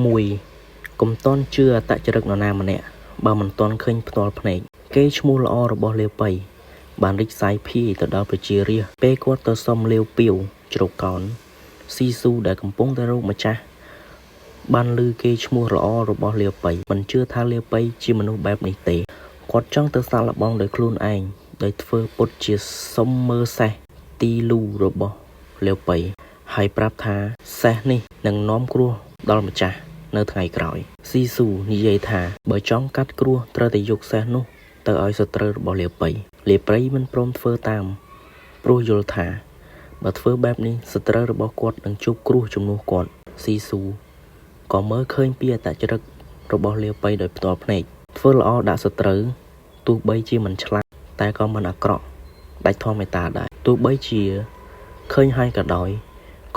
1. កុំទាន់ជឿអត្តចរិតនរណាម្នាក់ បើមិនទាន់ឃើញផ្ទាល់ភ្នែក កេរ្តិ៍ឈ្មោះល្អរបស់លាវប៉ីបានរីកសាយភាយទៅដល់ប្រជារាស្ត្រពេលគាត់ទៅសុំលាវពាវជ្រកកោនស៊ីស៊ូដែលកំពុងតែរកម្ចាស់បានឮគេឈ្មោះល្អរបស់លាវប៉ីមិនជឿថាលាវប៉ីជាមនុស្សបែបនេះទេគាត់ចង់ទៅសាកល្បងដោយខ្លួនឯងដោយធ្វើពុតជាសុំមើលសេះទីលូរបស់លាវប៉ីហើយប្រាប់ថាសេះនេះនឹងនាំគ្រោះដល់ម្ចាស់នៅថ្ងៃក្រោយស៊ីស៊ូនិយាយថាបើចង់កាត់គ្រោះត្រូវតែយកសេះនោះទៅឲ្យសត្រូវរបស់លាវប៉ីលាវប៉ីមិនព្រមធ្វើតាមព្រោះយល់ថាបើធ្វើបែបនេះសត្រូវរបស់គាត់នឹងជួបគ្រោះជំនួសគាត់ស៊ីស៊ូក៏មើលឃើញពីអត្តចរិតរបស់លាវប៉ីដោយផ្ទាល់ភ្នែកធ្វើល្អដាក់សត្រូវទោះបីជាមិនឆ្លាតតែក៏មិនអាក្រក់ដាច់ធម៌មេត្តាដែរទោះបីជាឃើញហើយក៏ដោយ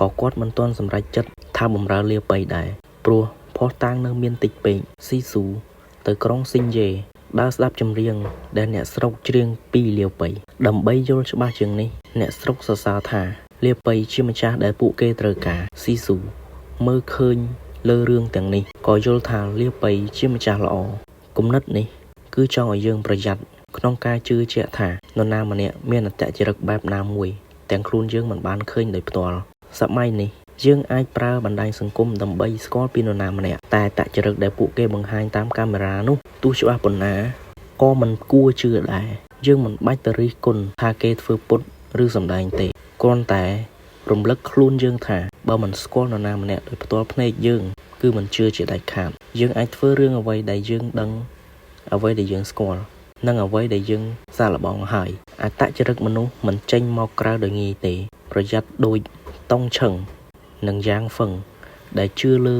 ក៏គាត់មិនទាន់សម្រេចចិត្តថាបំរើលាវប៉ីដែរព្រោះភស្តុតាងនៅមានតិចពេកស៊ីស៊ូទៅក្រុងស៊ីងយេដើរស្ដាប់ចម្រៀងដែលអ្នកស្រុកច្រៀងពីលាវប៉ីដើម្បីយល់ច្បាស់ជាងនេះអ្នកស្រុកសរសើរថាលាវប៉ីជាម្ចាស់ដែលពួកគេត្រូវការស៊ីស៊ូមើលឃើញលើរឿងទាំងនេះក៏យល់ថាលាវប៉ីជាម្ចាស់ល្អគំនិតនេះគឺចង់ឲ្យយើងប្រយ័ត្នក្នុងការជឿជាក់ថានរណាម្នាក់មានអត្តចរិតបែបណាមួយទាំងខ្លួនយើងមិនបានឃើញដោយផ្ទាល់សម័យនេះយើងអាចប្រើបណ្ដាញសង្គមដើម្បីស្គាល់ពីនរណាម្នាក់តែអត្តចរិតដែលពួកគេបង្ហាញតាមកាមេរ៉ានោះទោះច្បាស់ប៉ុណ្ណាក៏មិនគួរជឿដែរយើងមិនបាច់ទៅរិះគន់ថាគេធ្វើពុតឬសម្ដែងទេគ្រាន់តែរំលឹកខ្លួនយើងថាបើមិនស្គាល់នរណាម្នាក់ដោយផ្ទាល់ភ្នែកយើងគឺមិនជឿជាដាច់ខាតយើងអាចធ្វើរឿងអ្វីដែលយើងដឹងអ្វីដែលយើងស្គាល់និងអ្វីដែលយើងសាកល្បងហើយអត្តចរិតមនុស្សមិនចេញមកក្រៅដោយងាយទេប្រយ័ត្នដូចតុងឈឹងនិងយ៉ាងហ្វឹងដែលជឿលើ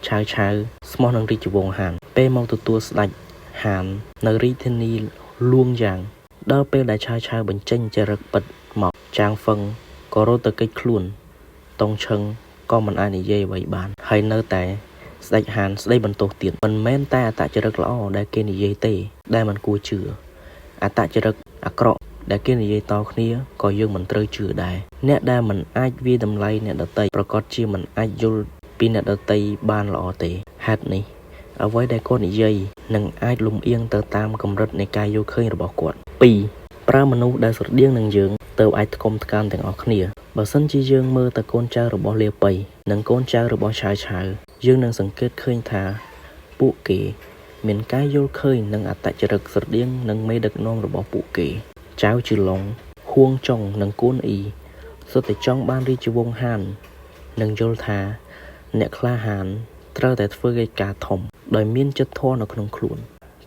ឆាវឆាវស្មោះនឹងរាជវង្សហានពេលមកទទួលស្ដេចហាននៅរាជធានីលួងយ៉ាងដល់ពេលដែលឆាវឆាវបញ្ចេញចរិតពិតមកចាងហ្វឹងក៏រត់ទៅគេចខ្លួនតុងឈឹងក៏មិនអាចនិយាយអ្វីបានហើយនៅតែស្ដេចហានស្ដីបន្ទោសទៀតមិនមែនតែអត្តចរិតល្អដែលគេនិយាយទេដែលមិនគួរជឿអត្តចរិតអាក្រក់ដែលគេនិយាយតគ្នាក៏យើងមិនត្រូវជឿដែរអ្នកដែលមិនអាចវាយតម្លៃអ្នកដទៃប្រកាសជាមិនអាចយល់ពីអ្នកដទៃបានល្អទេហេតុនេះអ្វីដែលគាត់និយាយនឹងអាចលំអៀងទៅតាមកម្រិតនៃការយល់ឃើញរបស់គាត់2ប្រើមនុស្សដែលស្រដៀងនឹងយើងទៅអាចថ្កុំថ្កើងទាំងអស់គ្នាបើសិនជាយើងមើលតែកូនចៅរបស់លាប៉ីនិងកូនចៅរបស់ឆាវឆាវយើងនឹងសង្កេតឃើញថាពួកគេមានការយល់ឃើញនិងអត្តចរិតស្រដៀងនឹងមេដឹកនាំរបស់ពួកគេចៅជឺឡុងហួងចុងនិងកួនអ៊ីសុទ្ធតែចង់បានរាជវង្សហាននិងយល់ថាអ្នកក្លាហានត្រូវតែធ្វើកិច្ចការធំដោយមានចិត្តធម៌នៅក្នុងខ្លួន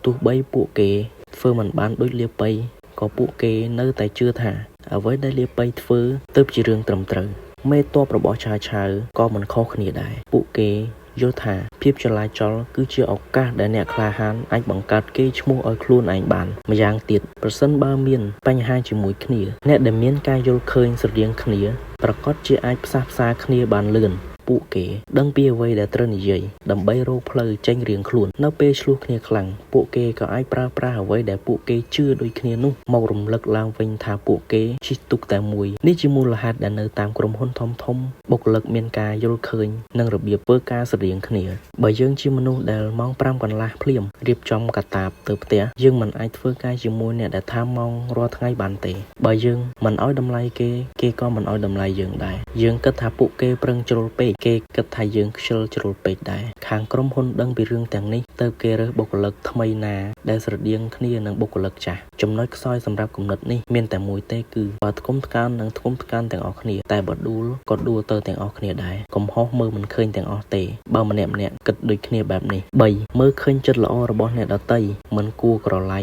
ទោះបីពួកគេធ្វើមិនបានដូចលាប៉ីក៏ពួកគេនៅតែជឿថាអ្វីដែលលាប៉ីធ្វើទើបជារឿងត្រឹមត្រូវមេតបរបស់ឆាវឆាវក៏មិនខុសគ្នាដែរពួកគេយល់ថាភាពចលាចលគឺជាឱកាសដែលអ្នកក្លាហានអាចបង្កើតកេរ្តិ៍ឈ្មោះឲ្យខ្លួនឯងបានម្យ៉ាងទៀតប្រសិនបើមានបញ្ហាជាមួយគ្នាអ្នកដែលមានការយល់ឃើញស្រដៀងគ្នាប្រាកដជាអាចផ្សះផ្សាគ្នាបានលឿនពួកគេដឹងពីអ្វីដែលត្រូវនិយាយដើម្បីរកផ្លូវចេញរៀងខ្លួននៅពេលឆ្លោះគ្នាខ្លាំងពួកគេក៏អាចប្រើប្រាស់អ្វីដែលពួកគេជឿដូចគ្នានោះមករំលឹកឡើងវិញថាពួកគេជិះទូកតែមួយនេះជាមូលហេតុដែលនៅតាមក្រុមហ៊ុនធំៗបុគ្គលិកមានការយល់ឃើញនិងរបៀបធ្វើការស្រដៀងគ្នាបើយើងជាមនុស្សដែលម៉ោង5កន្លះភ្លាមរៀបចំកាតាបទៅផ្ទះយើងមិនអាចធ្វើការជាមួយអ្នកដែលថាម៉ោងរាល់ថ្ងៃបានទេបើយើងមិនឲ្យតម្លៃគេគេក៏មិនឲ្យតម្លៃយើងដែរយើងគិតថាពួកគេប្រឹងជ្រុលពេកគេគិតថាយើងខ្ជិលជ្រុលពេកដែរខាងក្រុមហ៊ុនដឹងពីរឿងទាំងនេះទៅគេរើសបុគ្គលិកថ្មីណាដែលស្រដៀងគ្នានឹងបុគ្គលិកចាស់ចំណុចខ្សោយសម្រាប់គំនិតនេះមានតែមួយទេគឺបើថ្កុំថ្កើងនឹងថ្កុំថ្កើងទាំងអស់គ្នាតែបើដួលក៏ដួលទៅទាំងអស់គ្នាដែរកំហុសមើលមិនឃើញទាំងអស់ទេបើម្នាក់ៗគិតដូចគ្នាបែបនេះ3មើលឃើញចិត្តល្អរបស់អ្នកដទៃមិនគួរក្រឡៃ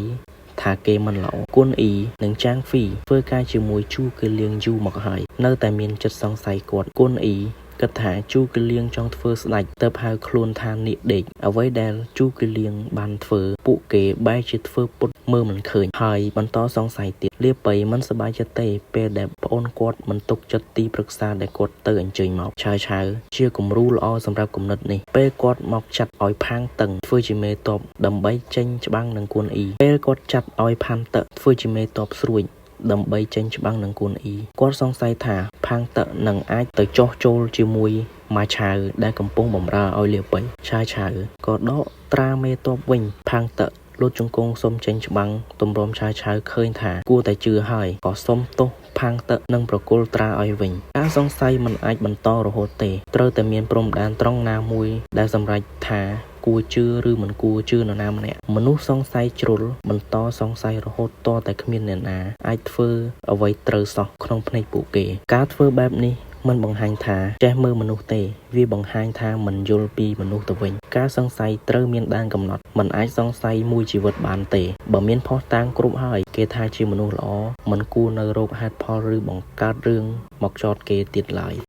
ថាគេមិនល្អគួនអ៊ីនិងចាងហ្វីធ្វើការជាមួយជូគឺលៀងយូរមកហើយនៅតែមានចិត្តសង្ស័យគាត់គួនអ៊ីគិតថាជូគឺលៀងចង់ធ្វើស្ដេចទៅហៅខ្លួនថានាគដេកអ្វីដែលជូគឺលៀងបានធ្វើពួកគេបែរជាធ្វើពុតមើលមិនឃើញហើយបន្តសង្ស័យទៀតលាប៉ីមិនសប្បាយចិត្តទេពេលដែលប្អូនគាត់មិនទុកចិត្តទីប្រឹក្សាដែលគាត់ទៅអញ្ជើញមកឆាវឆាវជាគំរូល្អសម្រាប់គំនិតនេះពេលគាត់មកចាត់ឲ្យផាងតឹងធ្វើជាមេតបដើម្បីចេញច្បាំងនឹងគួនអ៊ីពេលគាត់ចាត់ឲ្យផាន់តឹកធ្វើជាមេតបស្រួយដើម្បីចេញច្បាំងនឹងគួនអ៊ីគាត់សង្ស័យថាផាងតឹកនឹងអាចទៅចោះចូលជាមួយ ម៉ាឆាវដែលកំពុងបម្រើឲ្យលាវប៉ីឆាវឆាវក៏ដកត្រាមេតបវិញផាងតឹលូតជង្គង់សុំចេញច្បាំងទម្រាំឆាវឆាវឃើញថាគួរតែជឿហើយក៏សុំទោសផាងតឹនិងប្រគល់ត្រាឲ្យវិញការសង្ស័យមិនអាចបន្តរហូតទេត្រូវតែមានព្រំដែនត្រង់ណាមួយដែលសម្រេចថាគួរជឿឬមិនគួរជឿនរណាម្នាក់មនុស្សសង្ស័យជ្រុលបន្តសង្ស័យរហូតតតែគ្មានអ្នកណាអាចធ្វើអ្វីត្រូវសោះក្នុងភ្នែកពួកគេការធ្វើបែបនេះមិនបង្ហាញថាចេះមើលមនុស្សទេវាបង្ហាញថាមិនយល់ពីមនុស្សទៅវិញការសង្ស័យត្រូវមានដែនកំណត់មិនអាចសង្ស័យមួយជីវិតបានទេបើមានភស្តុតាងគ្រប់ហើយគេថាជាមនុស្សល្អមិនគួរនៅរកហេតុផលឬបង្កើតរឿងមកចោទគេទៀតឡើយ។